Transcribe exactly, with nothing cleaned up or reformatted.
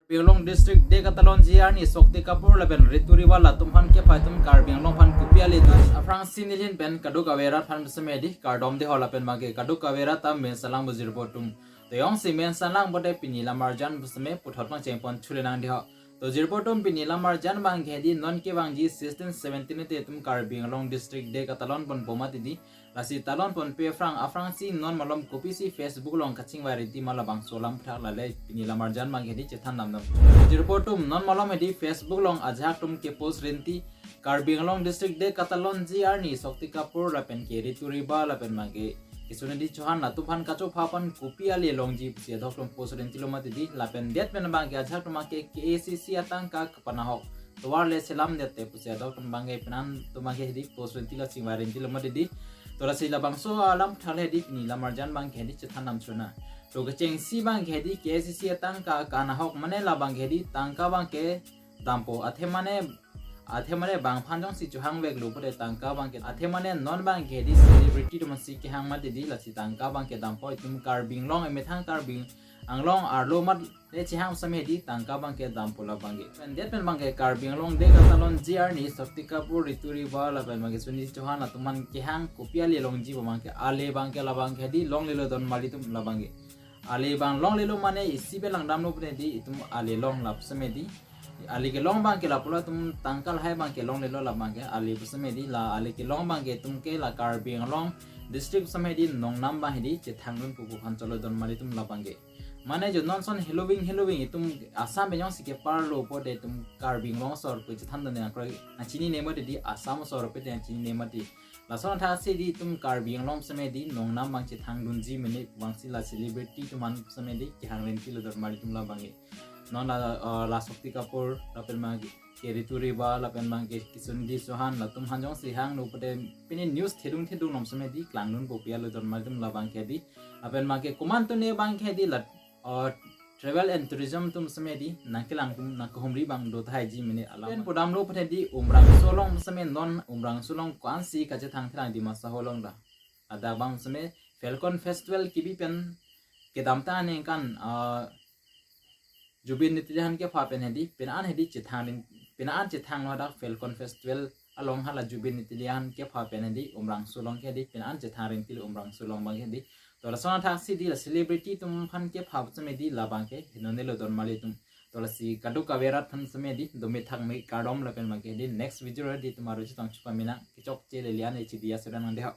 Karbi Anglong District Day katalonji arni Shakti Kapoor lapen Ritu Riba latum aphan kepha atum Karbi Anglong aphan kopi ale do. Aphrangsi nelihin pen kadokave arat aphan seme hedi kardom deho lapen abangke kadokave arat ta men salang bo jirpo atum. To jongsi men salang pote pini lamarjan seme puthot pangcheng pon chule nang deho. To jirpo atum, pini lamarjan abangke hedi non kevangji sixteen seventeen te itum Karbi Anglong District Day katalon ponpo mati hedi. Lasi talon ponpe aphrang, aphrangsi non malom kopisi Facebook along kachingvai rinti ma labangso alam aputhak lale pini lamarjan abangke hedi chethan damdam. Jirpo atum, non malom hedi Facebook along ajahak atum kepost rinti Karbi Anglong District Day katalonji arni Shakti Kapoor lapen ke Ritu Riba lapen abangke Kisonedi Chauhan latum aphan kachopha aphan kopi ale longji pusi adok atum post rintilo mati hedi, lapen det pen abangke ajahak atum abangke K A C C atangka kapanahok tovar le selam det te pusi adok atum abangke penan atum abangke hedi post rintilo, chingvai rintilo mati hedi. To lasi labangso alam aputhak le hedi pini lamarjan abangke hedi chethan dam chuna. To kechengsi abangke hedi K A C C atangka kanahok mane labangke hedi tangka abangke dampo, athe mane, athe mane bang aphan jongsi chohangveklo pote tangka abangke, athe mane non abangke hedi celebrity atum aphansi kehang mati hedi, lasi tangka abangke dampo. Itum Karbi Anglong, emethang Karbi Anglong arlo mat le chehang seme hedi tangka abangke dampo labangke. Pen det pen abangke Karbi Anglong Day katalonji arni Shakti Kapoor, Ritu Riba lapen abangke Kisonedi Chauhan latum aphan kehang kopi ale longji pu abangke, ale abangke labangke hedi longlelo don mali atum labangke. Ale abang longlelo mane isi pen langdamlo pote hedi itum ale long lapu seme hedi. Ale kelong abangke lapulo, itum tangka lahai abangke longlelo labangke ale pu seme hedi. La ale kelong abangke itum ke la Karbi Anglong District seme hedi nongnam abang hedi chethangdun pupu aphan cholo don mali atum labangke. Mane jo non ason heloving heloving itum Assam pen jongsi keparlo pote itum Karbi Anglong asor pu chethan dun nangkroikre, nangchinine mati hedi, Assam asor pu te nangchinine mati. Lason athaksi hedi itum Karbi Anglong seme hedi nongnam abang chethangdunji mene abangsi la celebrity atum aphan seme hedi kehang rintilo don mali atum labangke. Non la, uh, la Shakti Kapoor lapen abangke Ritu Riba lapen abangke Kisonedi Chauhan latum aphan jongsi hangno pote pini news thedung thedung nom seme hedi klangdun kopi ale don mali atum labangke hedi. Lapen abangke komantu ne abangke hedi la, uh, travel and tourism atum seme hedi nangkelang atum nangkehumri abang do tahai ji mene alam. Pen pudamlo pote hedi Umrangso along seme non Umrangso along ko-ansi kachethang thelang Dima Hasao along ta. Ladak abang seme Falcon Festival kebi pen kedamtang aningkan, ah, Zubeen Nautiyal aphan kepha pen hedi, pini an hedi chethang ring, pini an chethanglo hadak Falcon Festival along hala Zubeen Nautiyal aphan kepha pen hedi Umrangso along ke hedi pini an chethang rintilo Umrangso along abangke hedi. To lason athaksi hedi la celebrity atum aphan kepha seme hedi labangke henonelo don mali atum. To lasi kadokave arat aphan seme hedi do methak me kardom lapen abangke hedi next video hedi itum aru chetong chupamina kechokche lelian H D S ran nang deho.